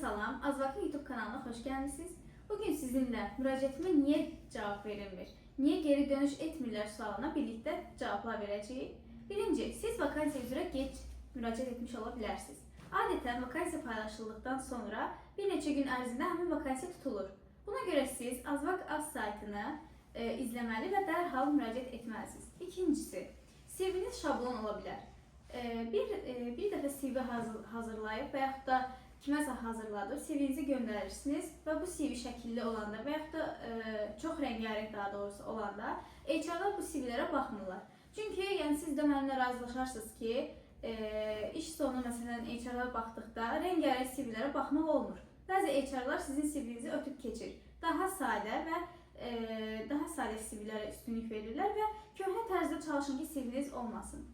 Salam, Azvakın YouTube kanalına xoş gəlmisiniz. Bugün sizinlə müraciətimə niyə cavab verilmir, niyə geri dönüş etmirlər sualına birlikdə cavablar verəcəyik. Birinci, siz vakansiya üzrə gec müraciət etmiş ola bilərsiniz. Adətən vakansiya paylaşıldıqdan sonra bir neçə gün ərzində həmin vakansiya tutulur. Buna görə siz Azvak Az saytını izləməli və dərhal müraciət etməlisiniz. İkincisi, CV-niz şablon ola bilər. Bir dəfə CV hazırlayıb və yaxud da kiməsə hazırladıb CV-nizi göndərirsiniz və bu CV şəkilli olanda və yaxud da çox rəngarəng, daha doğrusu, olanda HR-lar bu CV-lərə baxmırlar. Çünki yəni siz də mənimlə razılaşarsınız ki, iş sonu məsələn HR-lar baxdıqda rəngarəng CV-lərə baxmaq olmur. Bəzi HR-lar sizin CV-nizi ötüb keçir. Daha sadə və daha sadə CV-lərə üstünlük verirlər və köhnə tərzdə çalışın ki, CV-niz olmasın.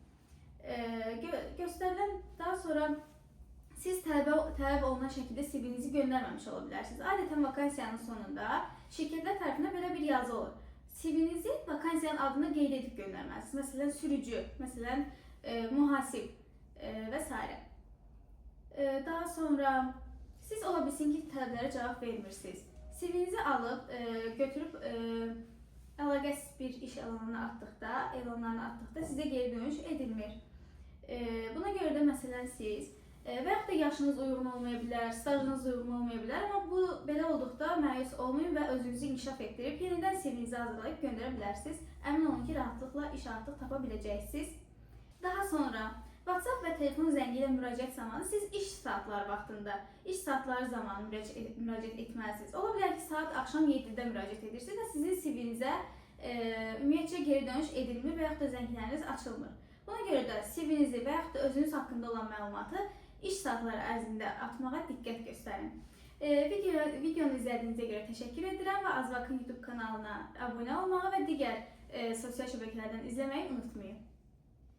Göstərilən daha sonra siz tələb olunan şəkildə CV-nizi göndərməmiş ola bilərsiniz. Adətən vakansiyanın sonunda şirkətlər tərəfindən belə bir yazı olur. CV-nizi vakansiyanın adını qeyd edib göndərməlisiniz. Məsələn, sürücü, məsələn, mühasib və s. Daha sonra siz ola bilsin ki, tələblərə cavab vermirsiniz. CV-nizi alıb götürüb əlaqəsiz bir iş elanına atdıqda, elanlarına atdıqda sizə geri dönüş edilmir. Buna görə də məsələn siz və yaxud da yaşınız uyğun olmaya bilər, stajınız uyğun olmaya bilər, amma bu belə olduqda məyus olmayın və özünüzü inkişaf etdirib yenidən CV-nizi hazırlayıb göndərə bilərsiniz. Əmin olun ki, rahatlıqla iş artıq tapa biləcəksiniz. Daha sonra WhatsApp və telefon zəngi ilə müraciət zamanı siz iş saatları vaxtında, iş saatları zamanı müraciət etməlisiniz. Ola bilər ki, saat axşam 7-də müraciət edirsiniz və sizin CV-nizə ümumiyyətcə geri dönüş edilmir və yaxud da zəngləriniz açılmır. Buna görə də CV-nizi və yaxud da özünüz haqqında olan məlumatı iş saatları ərzində atmağa diqqət göstərin. Videonu izlədiyinizə görə təşəkkür edirəm və Azvakın YouTube kanalına abunə olmağı və digər sosial şəbəkələrdən izləməyi unutmayın.